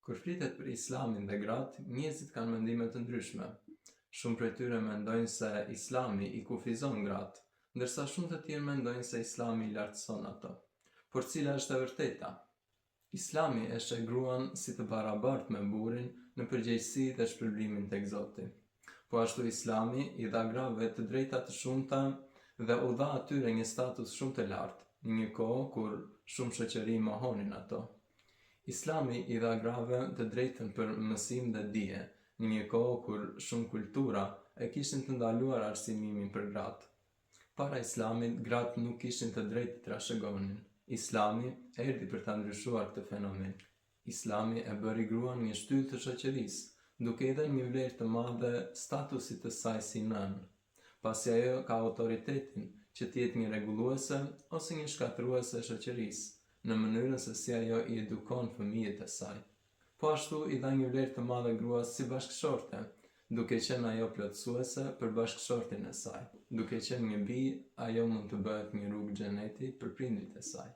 Kur flitet për Islamin dhe gratë, njerëzit kanë mendime të ndryshme. Shumë prej tyre mendojnë se Islami i kufizon gratë, ndërsa shumë të tjerë mendojnë se Islami i lartëson ato. Por cila është e vërteta? Islami e sheh gruan si të barabartë me burrin në përgjegjësi dhe shpërblimin tek Zoti. Po ashtu Islami i dha grave të drejta të shumta dhe u dha atyre një status shumë të lartë, në një kohë kur shumë shoqëri mohonin ato. Islami i dha grave të drejtën për mësim dhe dije, në një kohë kur shumë kultura e kishin të ndaluar arsimimin për gratë. Para Islamit, gratë nuk kishin të drejtë të trashëgonin. Islami erdhi për ta ndryshuar këtë fenomen. Islami e bëri gruan një shtyllë të shoqërisë, duke i dhënë një vlerë të madhe statusit të saj si nënë, pasi ajo ka autoritetin që të jetë një rregulluese ose një shkatërruese e shoqërisë, në mënyrën se si ajo i edukon fëmijët e saj. Po ashtu i dha një vlerë të madhe gruas si bashkëshorte, duke qenë ajo plotësuese për bashkëshortin e saj. Duke qenë një bijë, ajo mund të bëhet një rrugë xheneti për prindërit e saj.